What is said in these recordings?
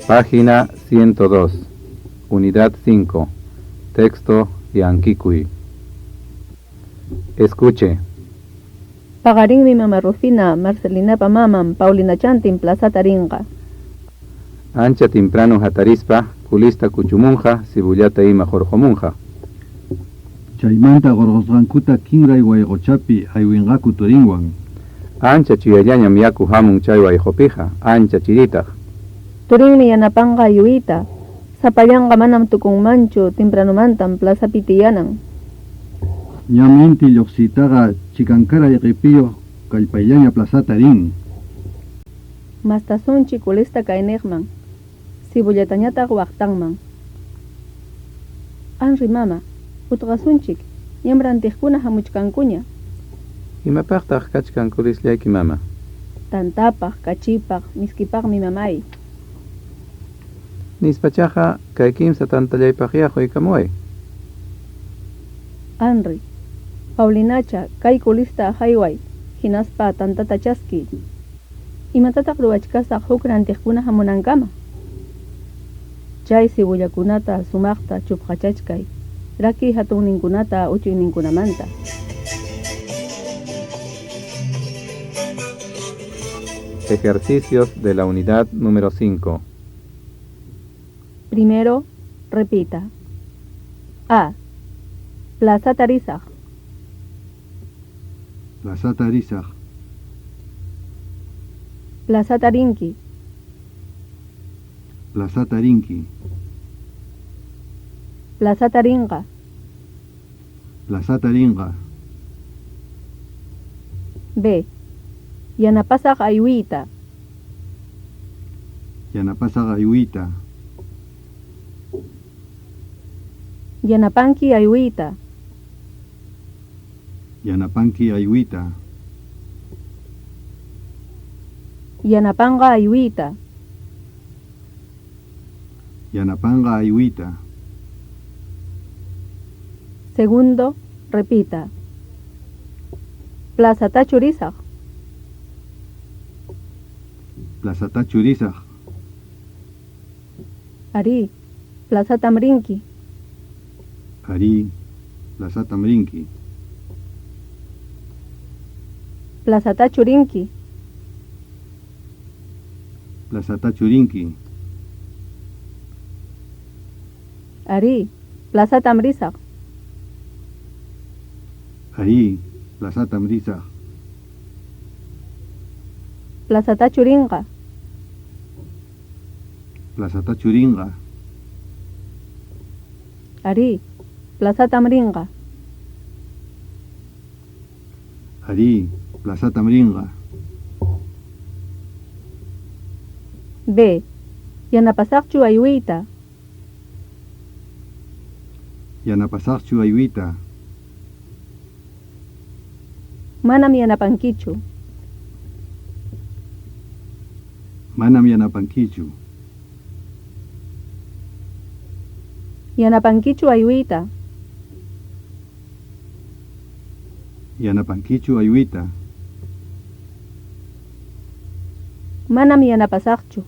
Página 102, Unidad 5, texto Yankikui. Escuche. Paqarinmi mama Rufina, Marcelinapa maman, Paulinachantin plazata rinqa. Ancha timpranu hatarispa, kulista kuchumunqa, sibullata ima hurqumunqa. Chaymanta qurqusqankuta kinray wayquchapi aywinqaku turinwan. Ancha chuyallañam yaku hamun chay wayqupiqa, ancha chiritaq. Turinmi yanapanqa aywiyta. Sapallanqa manam tukunmanchu, timpranumantam plazapi tiyanan. Ñam inti lluqsiytaqa chikankaray qipiyuq kallpayllaña plazata rin. Mastasunchik kulista kayniqman, sibullatañataq waqtanman. Anri mama, utqasunchik, ñam rantiqkuna hamuchkankuña. Imapaqtaq kachkan kulisllayki mama? Tantapaq, kachipaq, miskipaqmi mamay. Nispachaqa kay kimsa tantallaypaqyá quykamuway. Anri, Paulinacha, kay kulista hayway, hinaspa tantata chaskiy. Imatataq ruwachkasaq huk rantiqkuna hamunankama? Chay sibullakunata sumaqta chupqachachkay, rakiy hatunninkunata uchuyninkunamanta. Ejercicios de la unidad número 5. Primero, repita. A. Plazata risaq. Plazata risaq. Plazata rinki. Plazata rinki. Plazata rinqa. Plazata rinqa. B. Yanapasaq aywiyta. Yanapasaq aywiyta. Yanapanki aywiyta. Yanapanki aywiyta. Yanapanqa aywiyta. Yanapanqa aywiyta. Segundo, repita. Plazatachu risaq. Plazatachu risaq. Arí, plazatam rinki. Arí, plazatam rinki. Plazatachu rinki. Plazatachu rinki. Arí, plazatam risaq. Arí, plazatam risaq. Plazatachu rinqa. Plazatachu rinqa. Arí, plazatam rinqa. Arí, plazatam rinqa. B. Yanapasaqchu aywiyta. Yanapasaqchu aywiyta. Manam yanapankichu. Manam yanapankichu. Yanapankichu aywiyta. Yanapankichu aywiyta. Manam yanapasaqchu.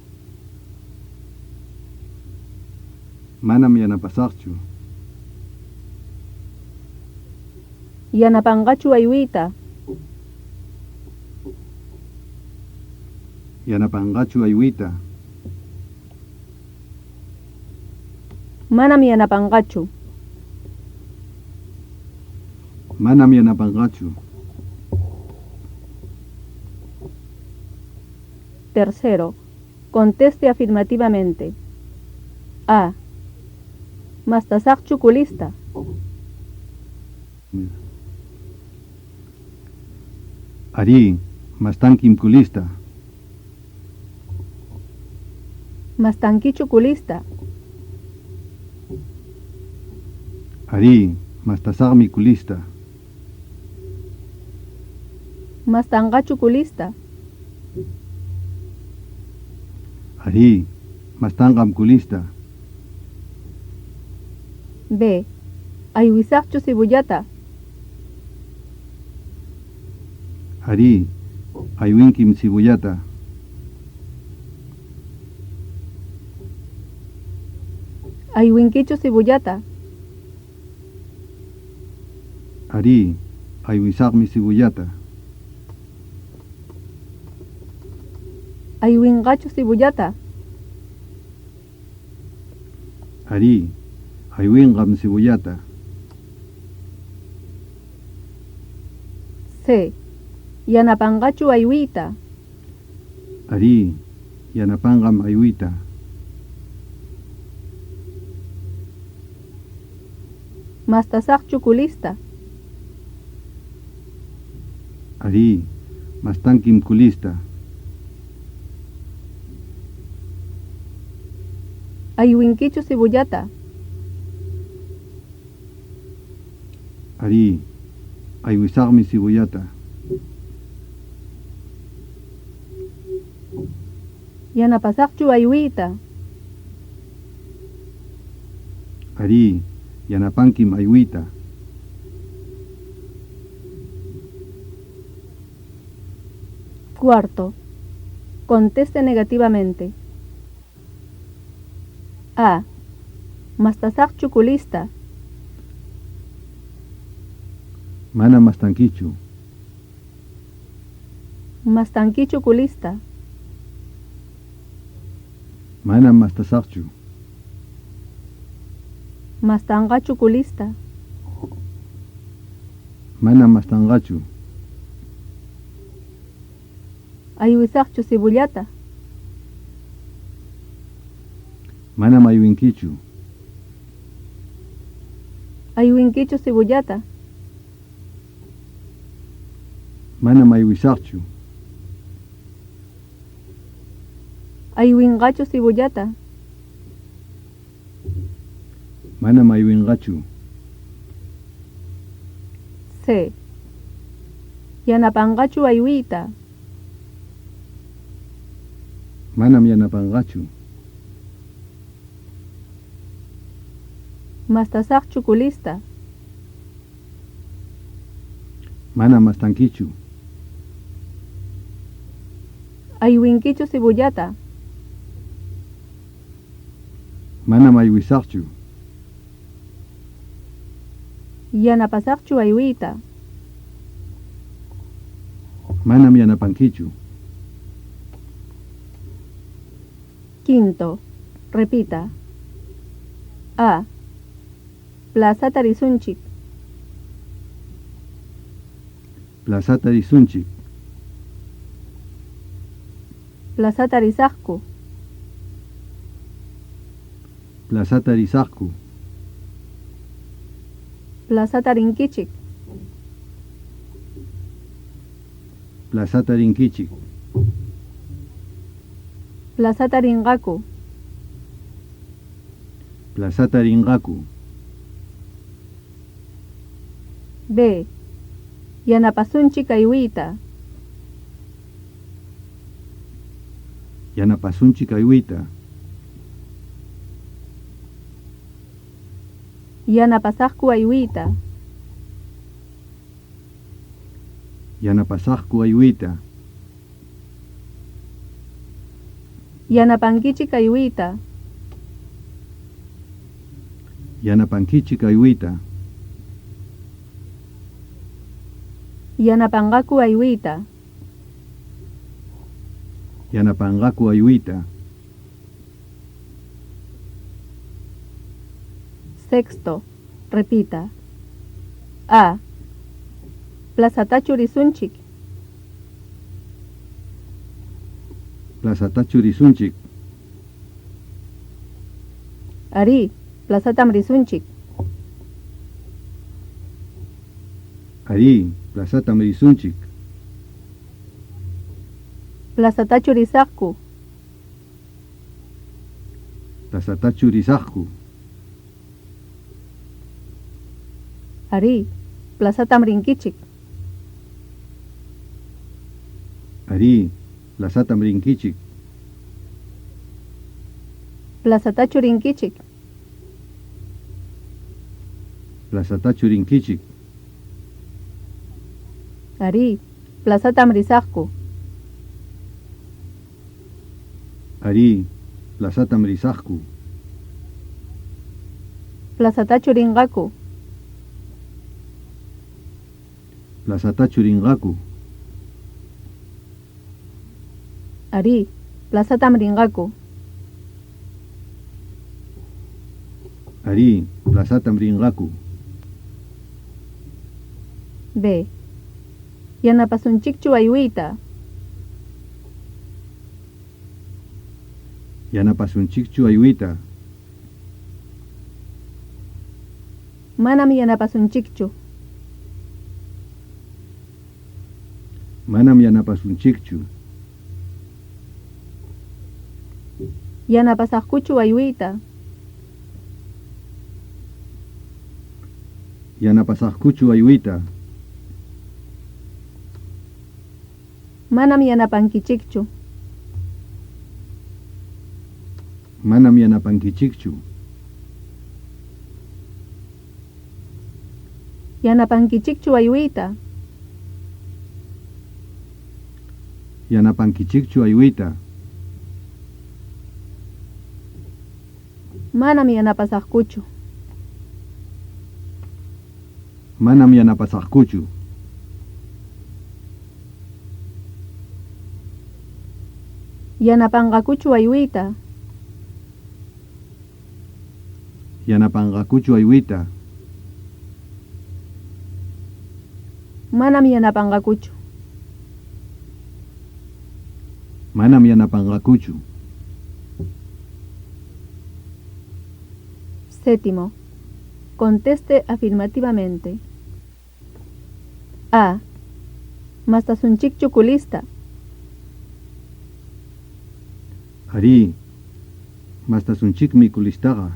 Manam yanapasaqchu. Yanapanqachu aywiyta. Yanapanqachu aywiyta. Manam yanapanqachu. Manam yanapanqachu. Tercero, conteste afirmativamente. A. Mastasaqchu kulista. Arí, mastankim kulista. Mastankichu kulista. Arí, mastasaqmi kulista. Mastanqachu kulista. Arí, mastanqam kulista. B. Aywisaqchu sibullata. Arí, Aywinkim cebollata. Aywinkichu cebollata. Arí, aywisaqmi cebollata. Aywinqachu cebollata. Arí, aywinqam cebollata. C. Yanapanqachu aywiyta. Arí, yanapanqam aywiyta. Mastasaqchu kulista. Arí, mastankim kulista. Aywinkichu cebollata. Arí, aywisaqmi cebollata. Yanapasaqchu aywiyta. Arí, yanapankim aywiyta. Cuarto, conteste negativamente. A. Mastasaqchu kulista. Mana mastankichu. Mastankichu kulista. Manam mastasaqchu. Mastanqachu kulista. Manam mastanqachu. Aywisaqchu cebollata. Manam aywinkichu. Aywinkichu cebollata. Manam aywisaqchu. Aywinqachu cebollata. Manam aywinqachu. C. Yanapanqachu aywiyta. Manam yanapanqachu. Mastasaqchu kulista. Manam mastankichu. Aywinkichu cebollata. Manam aywisaqchu. Yanapasaqchu aywiyta. Manam yanapankichu. Quinto, repita. A. Plazata risunchik. Plazata risunchik. Plazata risaqku. Plazata risaqku. Plazata rinkichik. Plazata rinkichik. Plazata rinqaku. Plazata rinqaku. B. Yanapasunchik aywiyta. Yanapasunchik aywiyta. Yanapasaqku aywiyta. Yanapasaqku aywiyta. Yanapankichik aywiyta. Yanapankichik aywiyta. Yanapanqaku aywiyta. Yanapanqaku aywiyta. Sexto, repita. A. Plazatachu risunchik. Plazatachu risunchik. Arí, plazatam risunchik. Arí, plazatam risunchik. Plazatachu risaqku. Plazatachu risaqku. Arí, plazatam rinkichik. Arí, plazatam rinkichik. Plazatachu rinkichik. Plazatachu rinkichik. Arí, plazatam risaqku. Arí, plazatam risaqku. Plazatachu rinqaku. Plazatachu rinqaku. Arí, plazatam rinqaku. Arí, plazatam rinqaku. B. Yanapasunchikchu aywiyta. Yanapasunchikchu aywiyta. Manam yanapasunchikchu. Manam yanapasunchikchu. Yanapasaqkuchu aywiyta. Yanapasaqkuchu aywiyta. Manam yanapankichikchu. Manam yanapankichikchu. Yanapankichikchu aywiyta. Yanapankichikchu aywiyta. Manam yanapasaqkuchu. Manam yanapasaqkuchu. Yanapanqakuchu aywiyta. Yanapanqakuchu aywiyta. Manam yanapanqakuchu. Manam yanapanqakuchu. Séptimo. Conteste afirmativamente. A. Mastasunchikchu kulista. Arí, mastasunchikmi kulistaqa.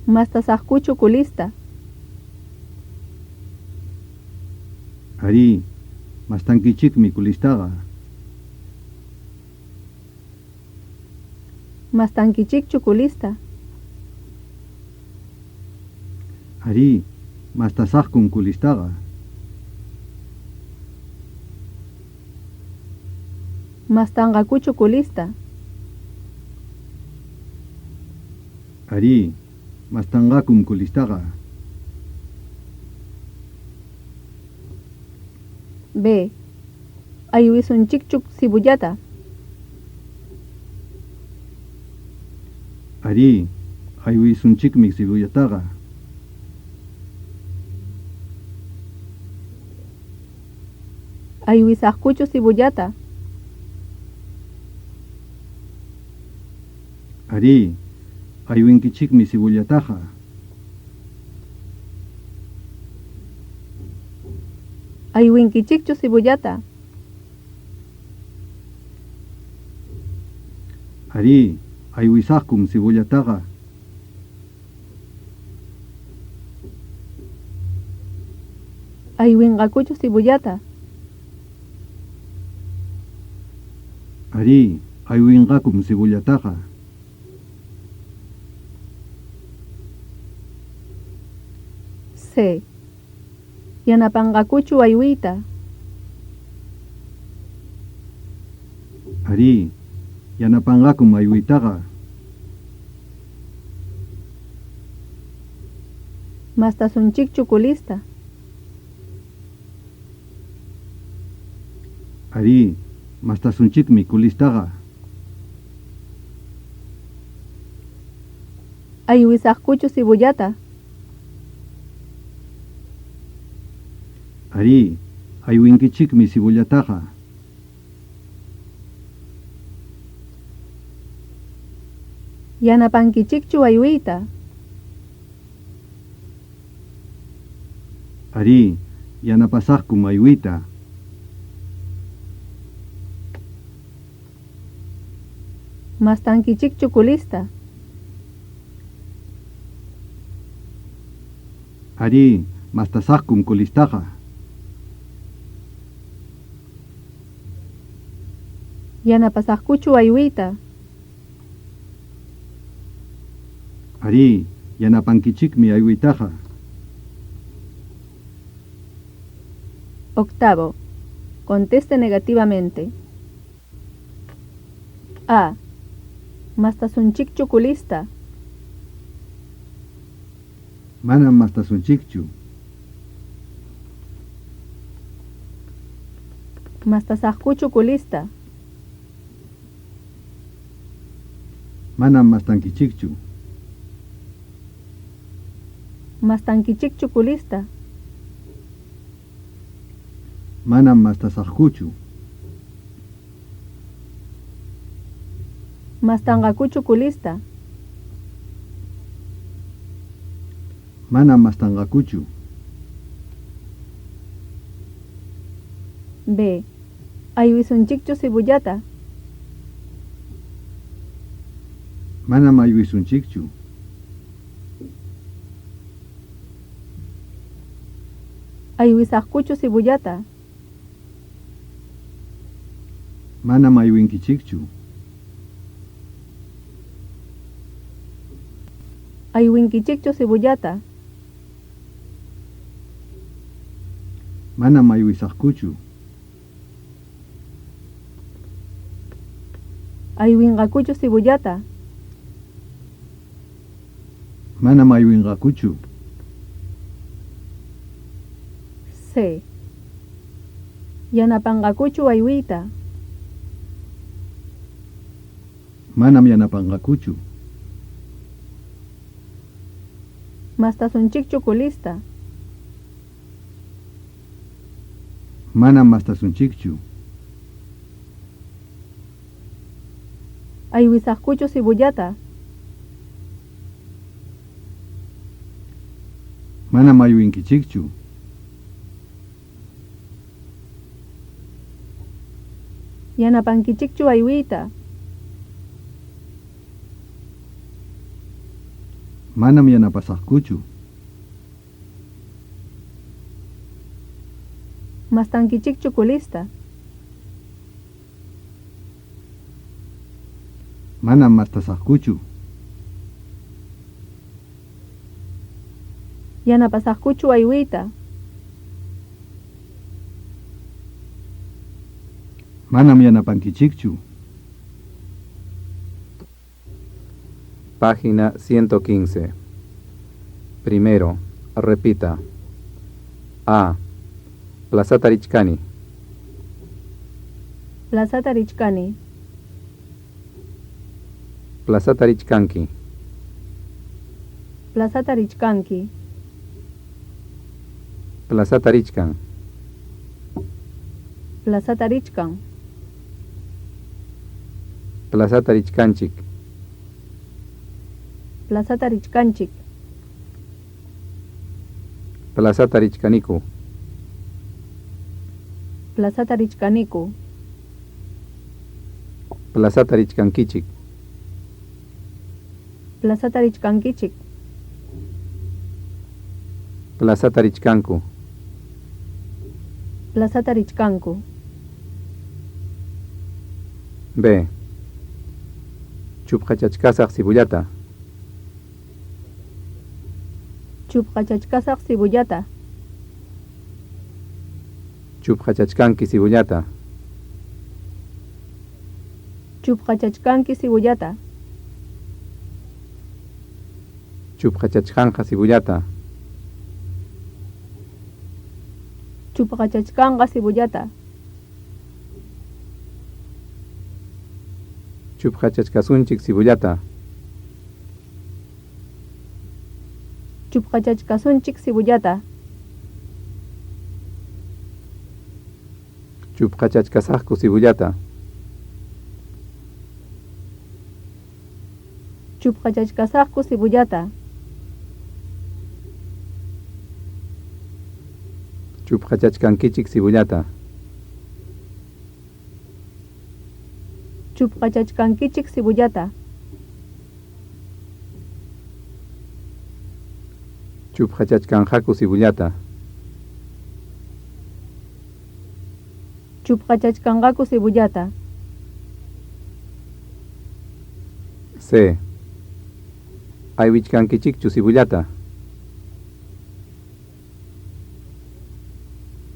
Mastasaqkuchu kulista. Arí, mastankichikmi kulistaqa. Mastankichikchu kulista. Arí, mastasaqkum kulistaqa. Mastanqakuchu kulista. Arí, mastanqakum kulistaqa. B. Aywisunchikchu sibullata. Arí, aywisunchikmi sibullataqa. Aywisaqkuchu sibullata. Arí, aywinkichikmi sibullataqa. Aywinkichikchu sibullata. Arí, aywisaqkum sibullataqa. Aywinqakuchu sibullata. Arí, aywinqakum sibullataqa. C. Yanapanqakuchu aywiyta. Arí, yanapanqakum aywiytaqa. Mastasunchikchu kulista. Arí, mastasunchikmi kulistaqa. Aywisaqkuchu sibullata. Arí, aywinkichikmi sibullataqa. Yanapankichikchu aywiyta. Arí, yanapasaqkum aywiyta. Mastankichikchu kulista. Arí, mastasaqkum kulistaqa. Yanapasaqkuchu aywiyta. Arí, yanapankichikmi aywiytaqa. Octavo. Conteste negativamente. A. Mastasunchikchu kulista. Manam mastasunchikchu. Mastasaqkuchu kulista. Manam mastankichikchu. Mastankichikchu kulista. Manam mastasaqkuchu. Mastanqakuchu kulista. Manam mastanqakuchu. B. Aywisunchikchu sibullata. Manam aywisunchikchu. Aywisaqkuchu sibullata. Manam aywinkichikchu. Aywinkichikchu sibullata. Manam aywisaqkuchu. Aywinqakuchu sibullata. Manam aywinqakuchu. C. Yanapanqakuchu aywiyta. Manam yanapanqakuchu. Mastasunchikchu kulista. Manam mastasunchikchu. Aywisaqkuchu sibullata. Manam aywinkichikchu. Yanapankichikchu aywiyta. Manam yanapasaqkuchu. Mastankichikchu kulista. Manam mastasaqkuchu. Yanapasaqkuchu aywiyta. Manam yanapankichikchu. Página 115. Primero, repita. A. Plazata richkani. Plazata richkani. Plazata richkanki. Plazata richkanki. Plazata richkan. Plazata richkan. Plazata richkanchik. Plazata richkanchik. Plazata richkaniku. Plazata richkaniku. Plazata richkankichik. Plazata richkankichik. Plazata richkanku. Plazata richkanku. B. Chupqachachkasaq sibullata. Chupqachachkasaq sibullata. Chupqachachkanki sibullata. Chupqachachkanki sibullata. Chupqachachkanqa sibullata. Chupqachachkanqa sibullata. Chupqachachkasunchik sibullata. Chupqachachkasunchik sibullata. Chupqachachkasaqku sibullata. Chupqachachkasaqku sibullata. Chupqachachkankichik sibullata. Chupqachachkankichik sibullata. Chupqachachkanqaku sibullata. Chupqachachkanqaku sibullata. C. Aywichkankichikchu sibullata.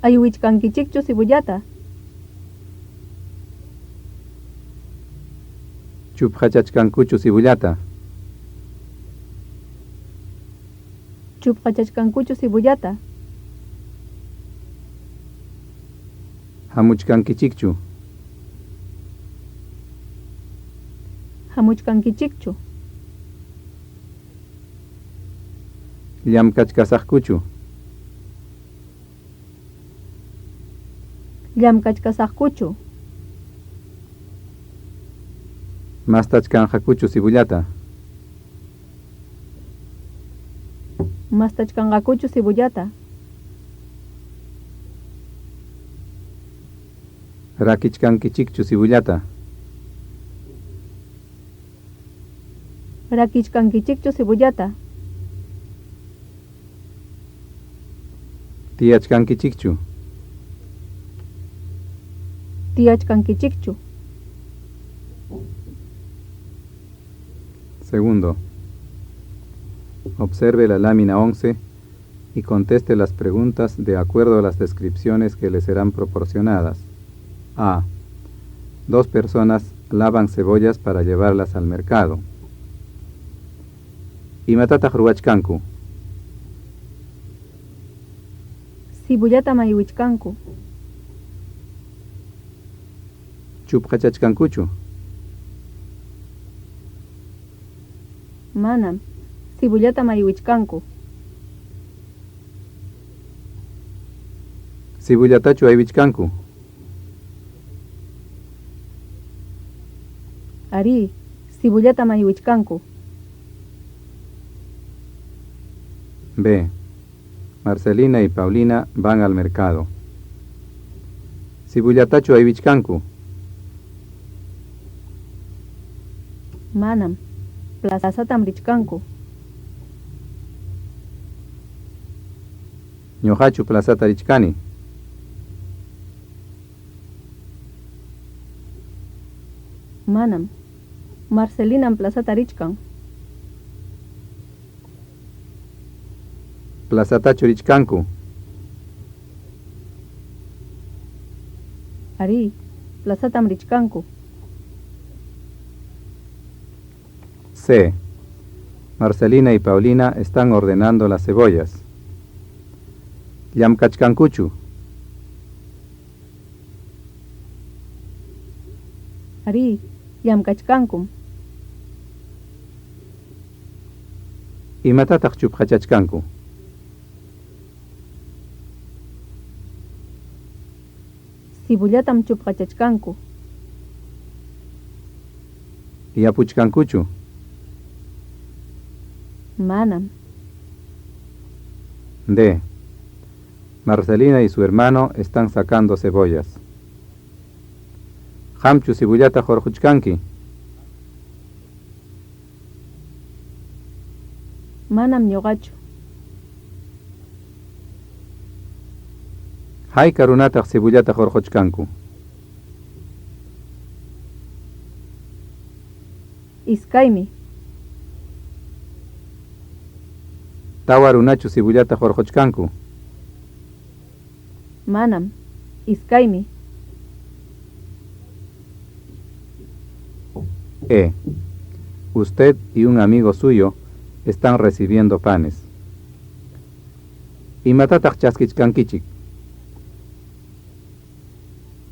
Aywichkankichikchu sibullata. Chupqachachkankuchu sibullata. Chupqachachkankuchu sibullata. Hamuchkankichikchu. Hamuchkankichikchu. Llamkachkasaqkuchu. Llamkachkasaqkuchu. Mastachkanqakuchu sibullata. Mastachkanqakuchu sibullata. Rakichkankichikchu sibullata. Rakichkankichikchu sibullata. Tiyachkankichikchu. Tiyachkankichikchu. Segundo. Observe la lámina 11 y conteste las preguntas de acuerdo a las descripciones que le serán proporcionadas. A. Dos personas lavan cebollas para llevarlas al mercado. Imatataq ruwachkanku. Sibullata maywichkanku. Chupqachachkankuchu. Manam. Sibullata maywichkanku. Sibullatachu aywichkanku. Arí, sibullata maywichkanku. B. Marcelina y Paulina van al mercado. Sibullatachu aywichkanku. Manam. Plazatam richkanku. Ñuqachu plazata richkani. Manam. Marcelinam plazata richkan. Plazatachu richkanku. Arí, plazatam richkanku. C. Marcelina y Paulina están ordenando las cebollas. Llamkachkankuchu. Arí, llamkachkankum. Imatataq chupqachachkanku. Sibullatam chupqachachkanku. Yapuchkankuchu. Manam. D. Marcelina y su hermano están sacando cebollas. Qamchu sibullata hurquchkanki. Manam ñuqachu. Hayka runataq sibullata hurquchkanku. Iskaymi. Tawa runachu sibullata hurquchkanku. Manam. Iskaymi. E. Usted y un amigo suyo están recibiendo panes. Imatataq chaskichkankichik.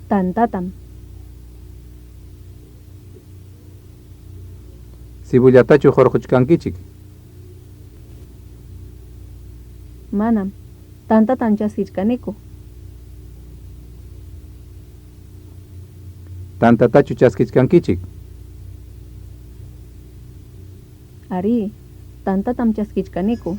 Tantatam. Sibullatachu hurquchkankichik. Manam. Tantatam chaskichkaniku. Tantatachu chaskichkankichik. Arí, tantatam chaskichkaniku.